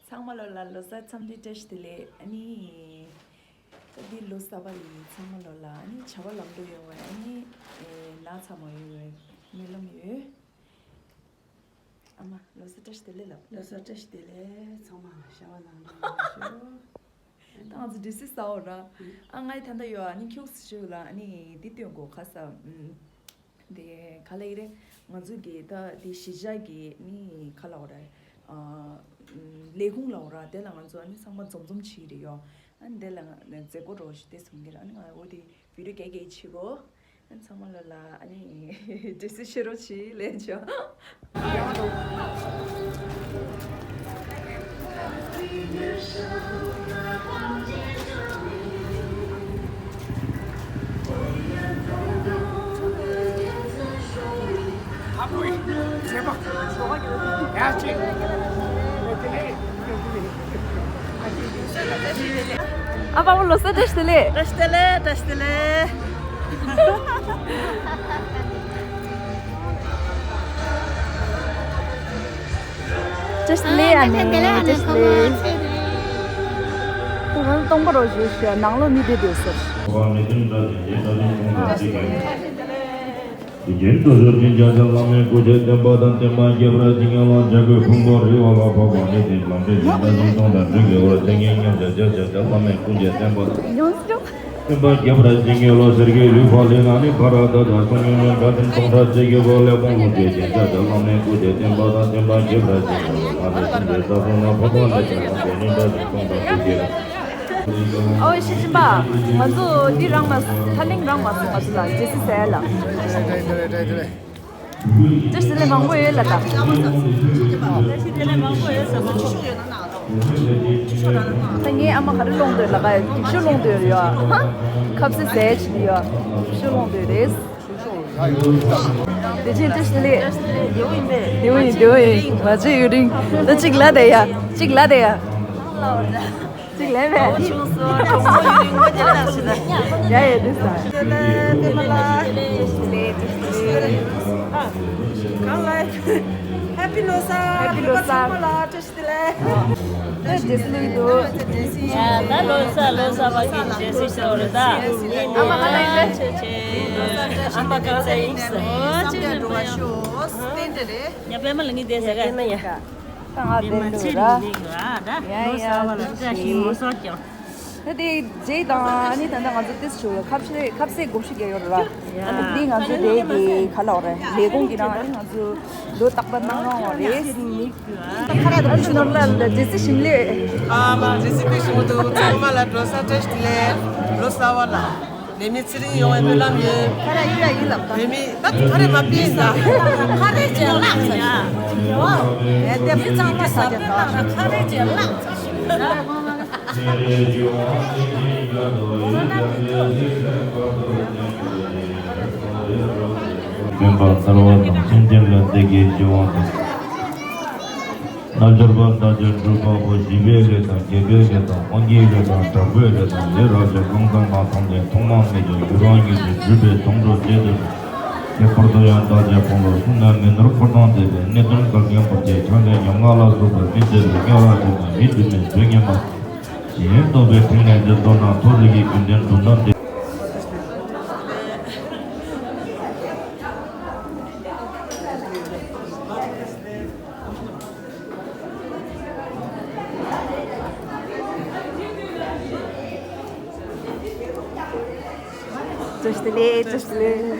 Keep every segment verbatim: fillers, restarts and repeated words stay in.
ཚང་མ་ལོ་ལ་ལོ་གསར་འཚམས་འདྲི་བཀྲ་ཤིས་བདེ་ལེགས། ཨ་ནི་ད་འདི་ལོ་གསར་པ་ཡིན། ཚང་མ་ལོ་ལ་ཨ་ནི་བྱ་བ་ལམ་འགྲོ་ཡོང་བའི་ཨ་ནི་ཨེ་ལ་ཚ་མ་ཡོང་བའི་སྨོན་ལམ་ཡོད། ཨ་མ་ལོ་གསར་བཀྲ་ཤིས་བདེ་ལེགས་ལབ། ལོ་གསར་བཀྲ་ཤིས་བདེ་ལེགས། ཚང་མ་བྱ་བ་ལམ་འགྲོ་ཡོང་ཤོག་ད་ང་ཚོ་འདྲི་སྲིད་ས་འོ་ར། ཨ་ངའི་ད་ལྟ་ཡོད་ཨ་ནི་ཁྱུག་སི་ཤོད་ལ་ཨ་ནི་འདི་སྟོན་དགོས་ཁ་ས། དེ་ག་ལ་ཡི་རེད། ང་ཚོ་གི་ད་དེ་གཞིས་ཆགས་ཀྱི་ནི་ག་ལ་འོ་ར། ཨ་ལས་ཁུངས་ལ་འོ་ར། དེ་ལ་ང་ཚོ་ཨ་ནི་ཚང་མ་འཛོམས་འཛོམས་བྱེད་ཀྱི་རེད་ཡོ། ཨ་ནི་དེ་ལ་ང་མཛད་སྒོ་རོགས་ཞུ་དེ་སོང་གི་ར། ཨ་ནི་ང་འོ་དེ་བི་ཌིའོ་རྒྱག་རྒྱག་བྱེད་གོ། ཨ་ནི་ཚང་མ་ལ་ལ་ཨ་ནི་འདྲི་སྲིད་ཤེས་རོགས་བྱེད་ལས་བྱ། ཨ་པ་མོ་ལོ་གསར་བཀྲ་ཤིས་བདེ་ལེགས། བཀྲ་ཤིས་བདེ་ལེགས། བཀྲ་ཤིས་བདེ་ལེགས། བཀྲ་ཤིས་བདེ་ལེགས། བཀྲ་ཤིས་བདེ་ལེགས། ཨ་ནེ་བཀྲ་ཤིས་བདེ་ལེགས། ཁོང་རང་སྟོང་པ་རོ་བཞུགས་ཤག་ནང་ལོགས་མི་བསྡད་འདུག་ཟེར། དེ་རྒྱུན་དུ་བཟོད་ཅིང་རྒྱ་ཆེར་བླ་མའི་སྐུ་ཚེ་བརྟན་པ་དང་བསྟན་པ་རྒྱས་པར་བྱིན་གྱིས་རློབས། འཇམ་དཔལ་ཕུང་པོ་རི་བ་ལ་ཕོག་པ་ནི་དེ་ལམ་འབྲས་ཡོན་ཏན་ཞིང་སྟོང་དང་འབྲས་དགེ་བར་མཚན་ཉིད་མཉམ་བཞག་རྒྱ་ཆེར་བྱ་བླ་མའི་སྐུ་ཚེ་བརྟན་པ་དང་། བསྟན་པ་རྒྱས་པར་བྱིན་གྱིས་རློབས། སེར་སྐྱའི་ལུས་འཕགས་ལས་ལ་ནི་ཕ་ར་ད་དང་གསུང་ཉུང་ཉུང་དགའ་ལྡན་སྟོང་ཕྲག་གཅིག་གི་སྒོ་ལས་ཕུང་པོ་སྐྱེས་ཤིང་རྒྱ་ཆེར་བླ་མའི་སྐུ་ཚེ་བརྟན་པ་དང་བསྟན་པ་རྒྱས་པར་བྱིན་གྱིས་རློབས། ལྷ་ལས་བྱུང་བའི་ས་སོ་ན་འཕགས་པ་ལས་ཀྱང་ལྷག་པའི་ནི་འདྲ་ཞིང་སྟོང་དང་དགུ་བརྒྱ། ཨོ་ཤེས་ཤིང་པ། ང་ཚོ་འདི་རང་མ་ཐ་ལིང་རང་མ་སོང་ང་ཚོ་ལ་རྗེས་སུ་ཟེར་ལ། བཀྲ་ཤིས་བདེ་ལེགས་མང་པོ་ཡོད་ལ་ད། བཀྲ་ཤིས་བདེ་ལེགས་མང་པོ་ཡོད་ཟེར་མ་ཤོག་ད་ངའི་ཨ་མ་ག་རེ་སློང་འདོད་ལ་ག་ཡ་འགྱིག་ཤོག་སློང་འདོད་ཡོད་ཨ། ཁབ་སེ་ཟས་བྱེད་ཀྱི་ཡོད། འགྱིག་ཤོག་སློང་འདོད་རེད། དེ་ཕྱིན་བཀྲ་ཤིས་བདེ་ལེགས། བདེ་པོ་ཡིན་པས། བདེ་པོ་ཡིན་བདེ་པོ་ཡིན། མ་བརྗེད་ཡུན་རིང་། ད་གཅིག་ལ་དེ་ཡ། གཅིག་ལ་དེ་ཡ། གཅིག་ལ་མེད། ཆུང་སོ་གྲོགས་མོ་ཡུན་རིང་པོ་བརྒྱབ་ལ་ཞིག་ན། ཡ་ཡ་འདི་ས། བདེ་ལེགས་བདེ་མ་ལ། བདེ་ལེགས་བདེ་ལེགས། གང་ལ། ཧེ་པི་ལོ་གསར། ཧེ་པི་ལོ་གསར། བདེ་ལེགས། ད་རྗེས་སུ་ལུས་འདུག་ཡ་ད་ལོ་གསར་ལོ་གསར་པ་གི་རྗེས་སུ་ཤོར་རེད་ད། ཨ་མ་ཁ་ལག་ཡིན་པས། ཆེ་ཆེ། ཨ་མ་ཁ་ལག་ཡིན་ཟེར། ཨོ་ཅི་ནི་མ་ཡ། ཉ་པད་མ་ལ་ངི་བསྡད་ཟེར་ག་ད་ང་བསྡད་འདུག་ར། ཡ་ཡ་ལོ་གསར་པ་ལ་བཀྲ་ཤིས་མ་སོགས་ཀྱང་། ད་དེ་རྗེས་དང་ཨ་ནི་ད་ལྟ་ང་ཚོ་ཏིས་ཆུ་ལ་ཁབ་ཤེས་ཁབ་སེ་སྒོ་ཤིག་རྒྱག་ཡོད་ར། ཨ་ནི་དེ་ང་ཚོ་དེ་གི་ག་ལ་འོ་རེད་ལས་ཁུངས་ཀྱི་ནང་ཨ་ནི་ང་ཚོ་ལོ་རྟག་པར་གནང་རོགས་འོ་རེད། ཨ་ནི་ནོར་ལ་ལ་རྗེས་སུ་ཞིམ་ལས། ཨ་མ་རྗེས་སུ་དཔེ་ཞིམ་པོ་འདུག་ཚང་མ་ལ་འགྲོ་ས་བཀྲ་ཤིས་བདེ་ལེགས། ལོ་གསར་པ་ལ་ནད་མེད་ཚེ་རིང་ཡོང་བའི་སྨོན་ལམ་ཡོད། ཁ་ར་ཡིན་ལ་ཡིན་ལབ་ད། ནད་མེད་ད་ཁ་རེ་མ་པིན་ད། ཁ་རེ་ཅན་ལགས་ཟེར། ཨེ་དེ་མི་ཚང་མ་ས་དེ་ད་ཁ་རེ་ཅན་ལགས་ཟེར། སྟོན་པ་ཐར་པ་དང་སེམས་ཅན་ལ་བདེ་སྐྱིད་སྤྱོད་པ་དང་། རྣལ་འབྱོར་པ་དག་ཀྱང་སྒྲུབ་པ་པོ་བྱིས་པའི་ལས་དང་རྒྱལ་པོའི་ལས་དང་དབང་གིས་ལས་དང་དྲག་པོའི་ལས་དང་ལས་རབ་ཀྱང་གང་དང་གང་ཐམས་ཅད་ཐོག་མ་མེད་ཀྱང་ཡུལ་རང་ཉིད་ཀྱིས་གྲུབ་པའི་དོན་གྲུབ་བྱེད་དོ། ཁྱད་པར་དུ་ཡང་བདག་ཅག་ཁོང་ལ་གསུངས་ན་མི་ནོར་འཁོར་དང་བཅས་པའི་གནད་དོན་གལ་ཆེན་པོ་ཆེ་ཕྱག་ལེན་ཉམ་ང་ལ་སོགས་པ་མི་བདེ་བའི་དམྱལ་བ་དེ་དང་མི་མཐུན་པའི་དོན་ངན་པ། ཞེས་རྟོགས་པའི་ཕྲིན་ལས་འདི་མདོར་ན་མཐོ་རིས་ཀྱི་རྒྱུན་ལྡན་སྒྲུང་གཏམ་སྟེ། བཀྲ་ཤིས་བདེ་ལེགས། བཀྲ་ཤིས་བདེ་ལེགས།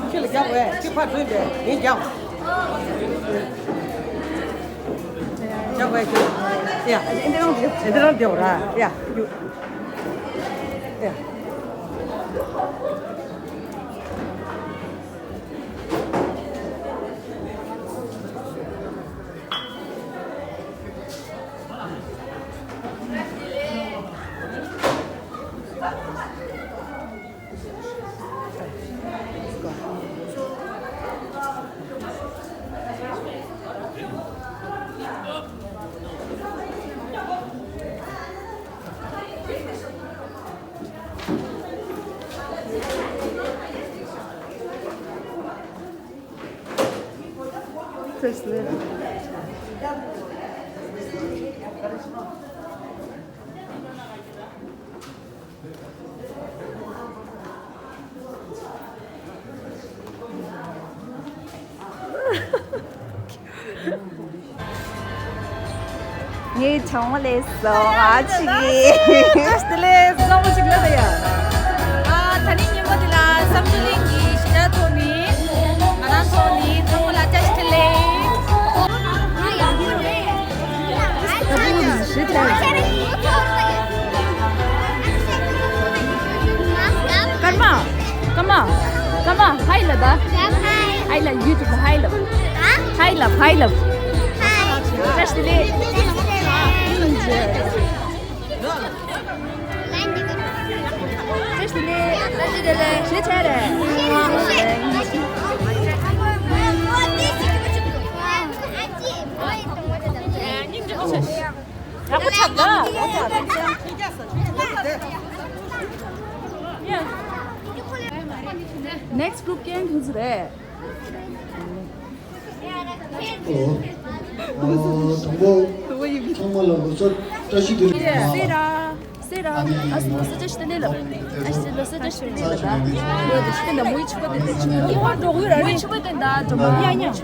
ཁྱེད་ལ་རྒྱག་དགོས། ཁྱེད་ཕར་འགྲོ་ཡིན་པས། ངས་རྒྱག་རྒྱག་དགོས་ཁྱེད་ལ། ཡ། ཨ་ཅེ་འདི་རང་འདི། འདི་རང་འདི་འོ་ར། ཡ། ཡ། བཀྲ་ཤིས་བདེ་ལེགས། ངའི་གྲོགས་མོ་ལས་སོང་ཨ་ཅི་གི། བཀྲ་ཤིས་བདེ་ལེགས། བཟང་པོ་ཞིག་ལ་ད་ཡ། ཨ་ད་ནི་ཉིན་མོ་འདི་ལ་བསམ་ཚུལ་གླིང་གི་གཞིས་ཆགས་ཐོག་ནས་ང་རང་ཐོག་ནས་ཚང་མ་ལ་བཀྲ་ཤིས་བདེ་ལེགས། སྐར་མ། སྐར་མ། སྐར་མ། ཧའི་ལབ་ད། ཧའི་ལབ། ཡུ་ཊུབ་ལ་ཧའི་ལབ། ཧའི་ལབ། ཧའི་ལབ། བཀྲ་ཤིས་བདེ་ལེགས། བཀྲ་ཤིས་བདེ་ལེགས། བཀྲ་ཤིས་བདེ་ལེགས། བཀྲ་ཤིས་བདེ་ལེགས། ཞེ་ཆེ་རེད། ཡག་པོ་ཆགས་འདུག Next group གན་ཁོང་ཚོ་རེད། ཨོ། ཨོ། དང་པོ། དང་པོ་ཡིན། ཚང་མ་ལ་ལོ་གསར་བཀྲ་ཤིས་བདེ་ལེགས། སེ་ར། སེ་ར། ཨ་ནི་ཨ་སི་ལོ་གསར་བཀྲ་ཤིས་བདེ་ལེགས་ལབ། ཨ་སི་ལོ་གསར་བཀྲ་ཤིས་བདེ་ལེགས་ལབ་ད། ལོ་དེ་ཤི་ད་མོའི་ཕྱུ་པ་དེ་དེ་ཕྱུ་པ་ཡིན་ཧོ་འགྲོ་གི་ར་རེད། ཕྱུ་པ་དེ་ད་འགྲོ་མ་ཡ་ཡ། ད་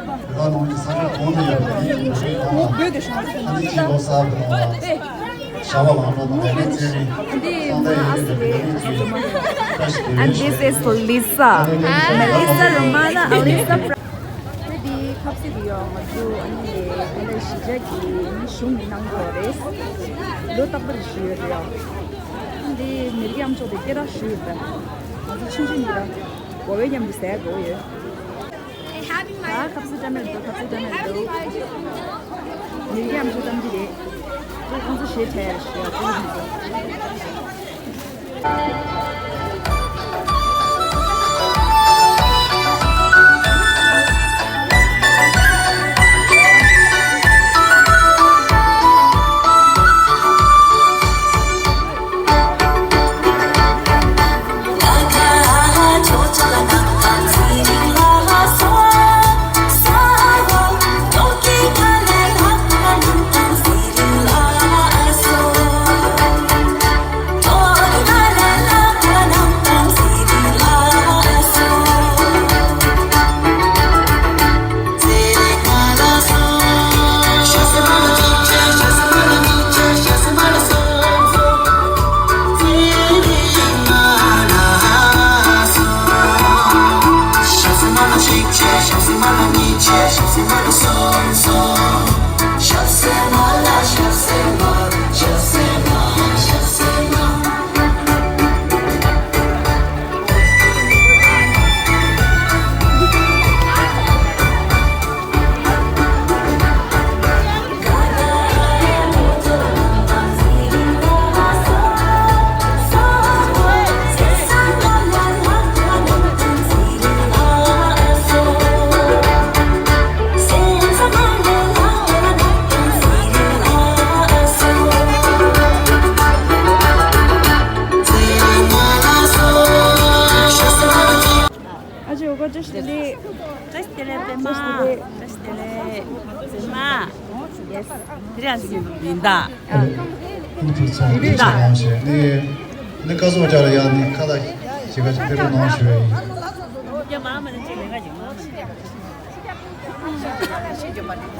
ནང་གི་ས་ཆ་གང་ནས་ཡོད་པ་ཡིན། ཨོ་བོད་དེ་ཤོང་ཨ་ནི་ཅི་ལོ་གསར་བདེ་ལེགས། ཞྭ་བ་ལང་ལ་དང་ལས་ཚན་རིང་སང་ད་ཡིན་གྱི་བོད་མི་ཚོས་བཀྲ་ཤིས་བདེ་ལེགས་ཞུ། བཀྲ་ཤིས་བདེ་ལེགས་ཞུ། And this is Lisa. Melissa Romana Alisa from. ད་འདི་ཁ་ཟས་དེ་ཡང་ང་ཚོ་ཨ་ནི་ལས་ཨ་ལས་གཞིས་ཆགས་ཀྱི་ཨ་ནི་གཞུང་གི་གནང་ཐོག་རེད། ལོ་རྟག་པར་ཞུ་ཡོད་རེད་ཡ། འདི་མེ་རི་ཀའི་ཨམ་ཅོག་དེ་སྐད་གྲགས་ཞུ་ཡོད་པ། ང་ཚོ་ཆུང་ཆུང་འདི་ལ་གོ་བའི་མཉམ་དུ་ཟས་དགོས་ཡོད། ད་ཁ་ཟས་འདྲ་མེད་འདུག་ཁ་ཟས་འདྲ་མེད་འདུག་མི་རྒྱམ་ཆུ་གཏམ་གྱི་རེད། ཁོང་ཚོ་ཞེ་ཁྲལ་ཞེ་ཁྲལ་ཁོང་ཚོ། ཨ་ཅེ་འོ་ག་བཀྲ་ཤིས་བདེ་ལེགས། བཀྲ་ཤིས་བདེ་ལེགས་པད་མ། བཀྲ་ཤིས་བདེ་ལེགས། བཀྲ་ཤིས་བདེ་ལེགས་པད་མ། ཡེ་སི། དེ་རེད་ཨ་ཟི་ཡིན་ད། ཨ། ཁུ་ཐུག་ཚང་མི་ཆ་ལང་ཞེས་ནི། ནི་ཀ་སོ་ཅ་ལ་ཡ་ནི་ཁ་ལ་ཞེ་ག་ཅིག་ཕེ་རུ་ནང་ཞུ་ཡ་ཡིན། ཡ་མ་མ་ནི་ཅིག་ལེ་ག་ཅིག་མ་མ་ནི།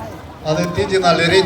ཨ་ནི་དེ་ཅི་ན་ལེ་རེ།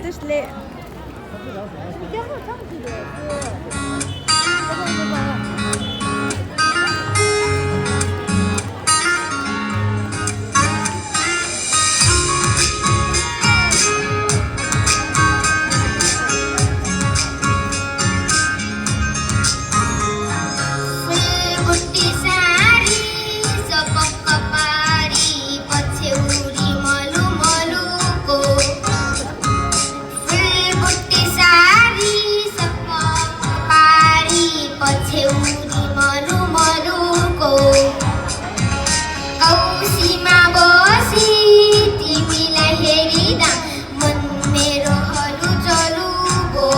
This late. फुलबुट्टी सारी सपक्क पारी पछ्यौरी मलु मलुको। फुलबुट्टी सारी सपक्क पारी पछ्यौरी मलु मलुको। कौसीमा बसी तिमीलाई हेरिँदा मन मेरो हलुचलु भो।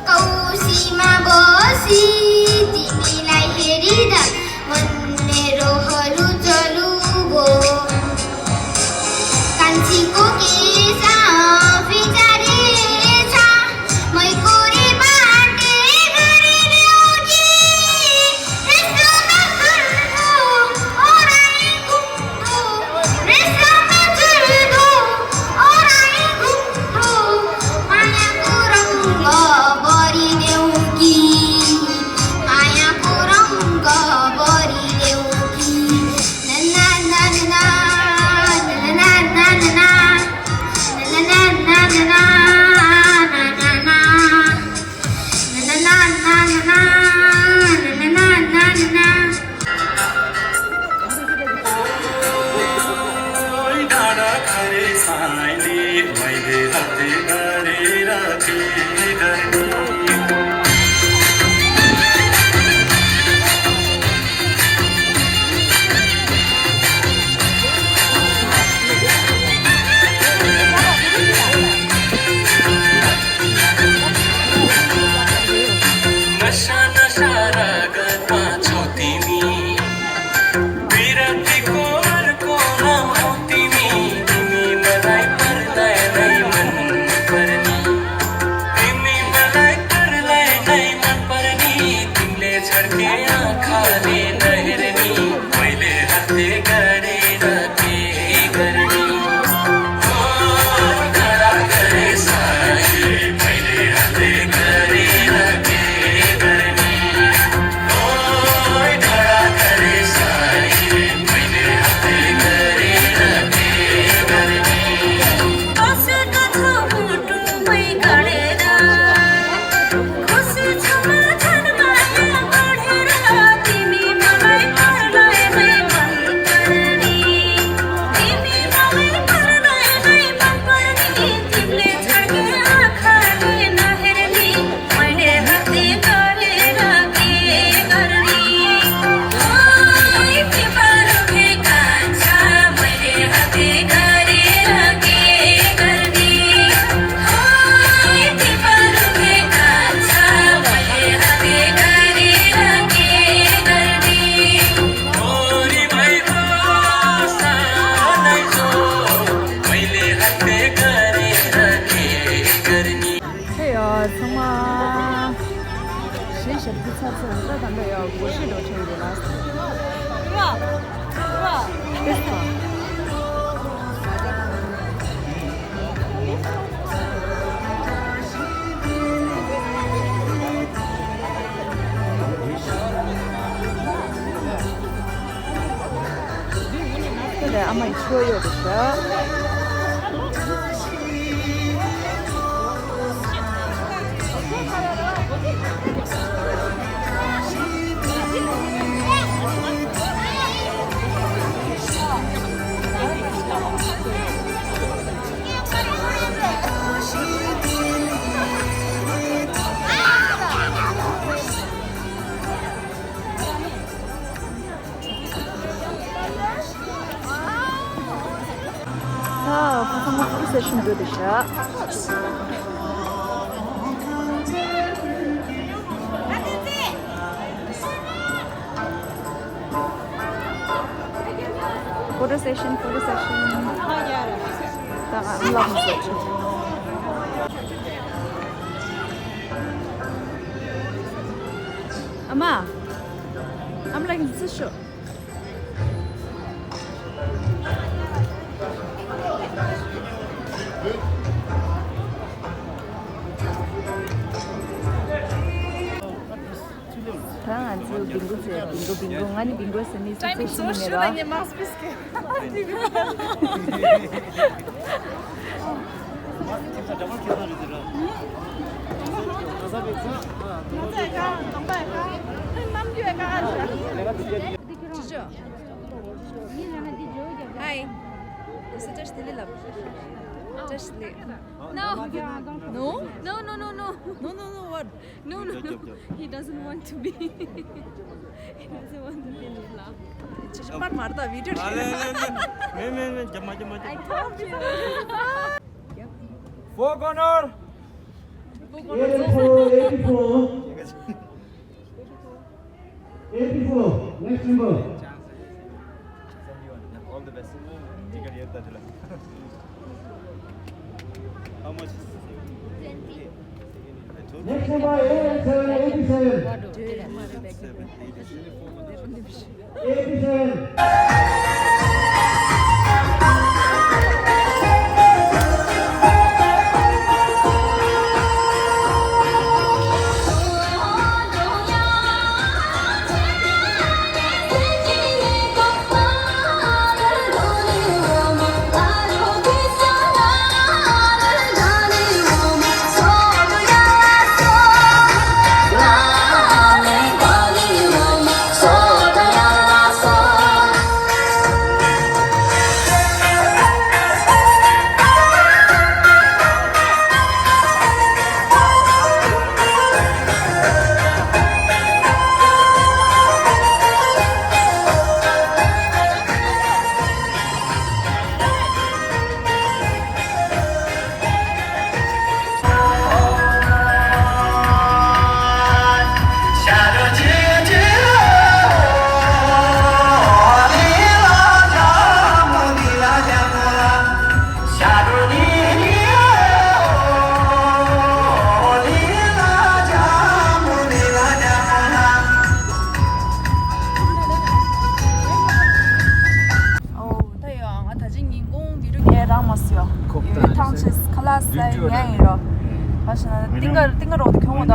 कौसीमा बसी तिमीलाई हेरिँदा मन मेरो हलुचलु भो। कान्छीको केश विचारेछ, मैकोरी बाटे गरिदेऊ कि। रेशम झुल्दो ओराई घुम्दो, रेशम झुल्दो ओराई घुम्दो, मायाको रङ्ग भरिदेऊ कि, मायाको रङ्ग भरिदेऊ कि। नसा नसा रगतमा छौ तिमी। विरक्तिको अर्को नाम हौ तिमी। तिमी मलाई पर्दालाई नै मन पर्ने। तिमी मलाई पर्दालाई नै मन पर्ने। तिमीले छड्के आँखाले नहेर्ने। मैले हातले गरेर के गर्ने? ओ, टाढा गरे साथी, मैले हातले गरेर के गर्ने? ओ, टाढा गरे साथी, मैले हातले गरेर के गर्ने? बसेको छु मुटुमै गडेर। खुसी छु म झन् माया बढेर, तिमी मलाई पर्दालाई नै मन पर्ने। तिमी मलाई पर्दालाई नै मन पर्ने, तिमीले छड्के आँखाले नहेर्ने, मैले हातले गरेर के गर्ने? ओइ, तिम्रो भेकान्छ, मैले हातले गरेर के गर्ने? ཚང་མ་གཞས་ཞབས་ཕྱི་ཚར་ཚར་རེད། ད་ད་ལྟ་ཡང་སྒོར་གཞས་འགྲོ་ཆེན་འདུག་ལ། ཨ་མ་ཡི་ཆོས་ཡོད་རེད་ཤག་ད་ཁ་སང་ང་ཕོ་ཊོ་སེ་ཤན་འགྲོ་དེ་ཤག་ཕོ་ཊོ་སེ་ཤན། ཕོ་ཊོ་སེ་ཤན། ད་ང་ལབ་མ་སོང་། ཨ་མ། I'm like this show. བིང་གོ་ཟེར། བིང་གོ་བིང་གོ། ང་ནི་བིང་གོ་ཟེར་མི་སུ་ཚོད་ཤི་ནི་མེད་ར། Hi. Just, just a little. Just li- No. No. No, no, no, no. No, no, no, what? No, no, no. He doesn't want to be. He doesn't want to be in love. ཅི་ཞིག་པར་མར་ད་བི་ཌིའོ། ཨ་ལེ་ལེ་ལེ། མེ་མེ་མེ། རྒྱབ་མ་རྒྱབ་མ་རྒྱབ། I told you. Four corner. Four corner. Eighty-four, eighty-four. Eighty-four, next number. All the best. Ticket yet. How much is it? Twenty. Next number, eight seven eight seven. Eight seven eight seven. ཨོ། ད་ཡོད། ང་ད་ཅི་ཉིན་གུང་བི་ཌིའོ་རྒྱག་རག་མ་སོང་། ཡོད་ཐང་ཆད། ཁ་ལག་ཟ་ཡ་ཉལ་ཡིན་རོ། ཨ་ཞེ་ན་ཏིང་ཀ་ཏིང་ཀ་རོགས་དེ་ཁྱོང་ད།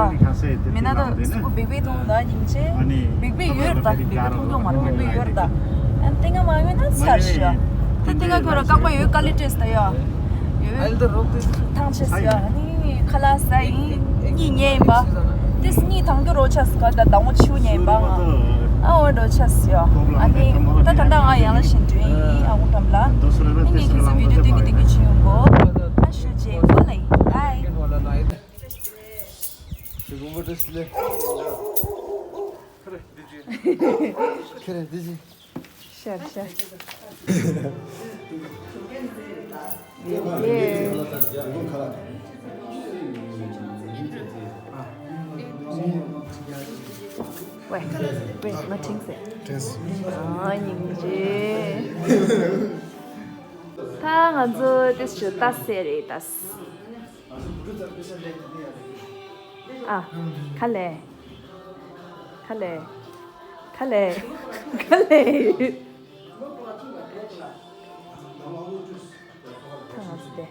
མི་ན་ད་སུ་གུ་བེག་བེག་ཐོང་ད་ཉིན་ཆེ། བེག་བེག་ཡོད་ར་ད། བེག་བེག་ཐོང་ཁྱོང་མ་རེད། བེག་བེག་ཡོད་ར་ད། ཨ་ཏིང་ཀ་མ་ཡོད་ན་ཚར་ཤི་ཡ། ད་ཏིང་ཀ་ཁྱོད་ར་རྐང་པ་ཡོད་དཀའ་ལས་སྤྲད་ད་ཡོད། ཡོད་ཐང་ཆད་ཡ། ཨ་ནི། ཁ་ལག་ཟ་ཡིན། གཉིད་ཉལ་ཡིན་པ། ཏིས་གཉིད་དང་རྒྱུ་རོ་ཆ་སི་ག་ད་དང་བོ་ཆིའུ་ཉལ་ཡིན་པ་ང་། ཨ་འོ་རོ་ཆ་སི་ཡོ། ཨ་ནི་ད་ག་འདྲ་ང་ཡང་ལ་བཞིན་དུ་ཡིན་ཨ་ཁུ་འགྲམ་ལ། ཨ་ནི་ངས་ཁྱེད་ཚོ་བི་ཌིའོ་སྟོན་གི་སྟོན་གི་བྱིན་ཡོང་གོ། ཨ་ཞུ་རྗེས་གོ་ལ་ཡིན། བའི། ཁེ་རེ་འདི་ཅི། ཤར་ཤར། ཡེ་ཡེ། ཝེ་ཝེ་ང་དྲིངས་སེ། དྲིངས། ཨ་སྙིང་རྗེ། ད་ང་ཚོ་ཏེ་ཞུ་ལྟ་སེ་རེད་ད། ཨ། ཁ་ལེ། ཁ་ལེ། ཁ་ལེ། ཁ་ལེ། ཐང་ང་ཚོ་དེ།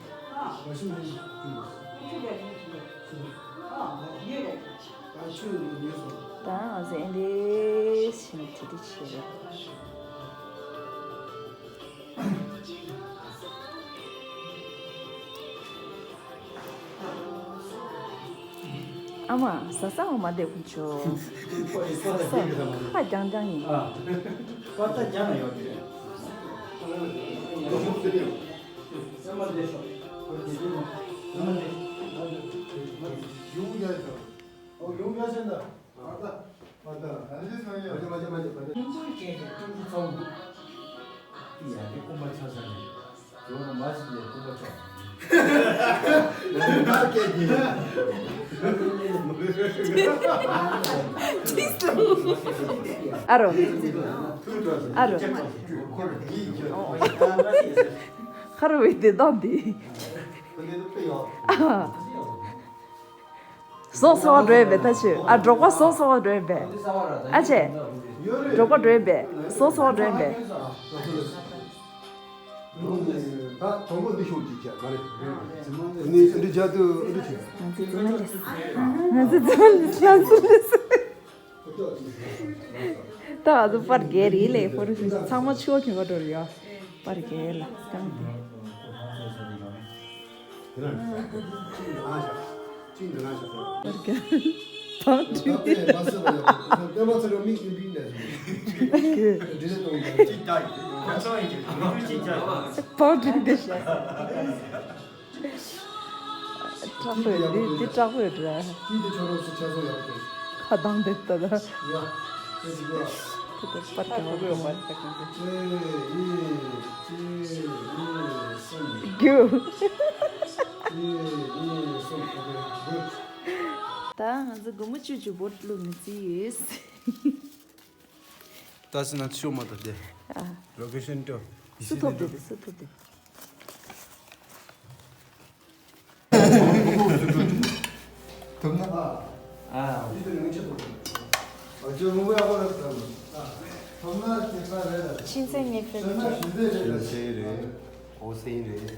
ད་ང་ཚོ་ཨེ་འདྲས་བྱས་ནས་དེ་འདྲས་བྱས་རེད། ཨ་མ། ཟ་ས་འོ་མ་དེ་ཀུན་ཆོ། ཟ་ས་ཁ་རྐྱང་རྐྱང་ཡིན། ཨ་རོ། ཨ་རོ། ཁ་རུ་བའི་དེ་དང་དེ། ཟོག་སོ་བ་འགྲོ་ཡིན་པས་ད་ཆོས། ཨ་འབྲོག་པ་ཟོག་སོ་བ་འགྲོ་ཡིན་པས། ཨ་ཆེ། འབྲོག་པ་འགྲོ་ཡིན་པས། ཟོག་སོ་བ་འགྲོ་ཡིན་པས། ད་དང་པོ་འདི་ཤོག་ཅིག་བྱས་མ་རེད། ནི་འདི་བྱ་དུ་འདི་བྱས། ང་ཚོ་རྫི་མ་ལིས། ང་ཚོ་རྫི་མ་ལིས། ང་ཚོ་རྫི་མ་ལིས། ད་ང་ཚོ་པར་རྒྱག་རེད་ལས་ཕོ་རུ་ཚང་མ་ཆུ་བ་གྱོན་ག་འགྲོ་རེད་ཡ། པར་རྒྱག་ལ་རྐང་དེ། པར་རྒྱག་པར་འདྲི། པར་འདྲི་དེ་ཤ། དྲག་པོ་ཡོད་འདི་འདི་དྲག་པོ་ཡོད་ར། ཁ་གདངས་དེ་ལྟ་ད། དེ་ལྟར་པར་རྒྱག་པ་རྒྱུ། ད་ང་ཚོ་སྒོར་མོ་བཅུ་བཅུ་བོད་བླུག་ནས་རྩིས་ཡོད། ད་སི་ན་ཆུ་མ་ད་དེ། ཨ། ལོ་ཀེ་ཤན་ཏོ། སུ་ཐོབ་དེ་སུ་ཐོབ་དེ། ཐོབ་ན། ཨ། ཤིན་ཙེ་ངེ་ཕེ་ལ་ཅི། ཤིན་ཙེ་རེད། ཨོ་སེ་རེད།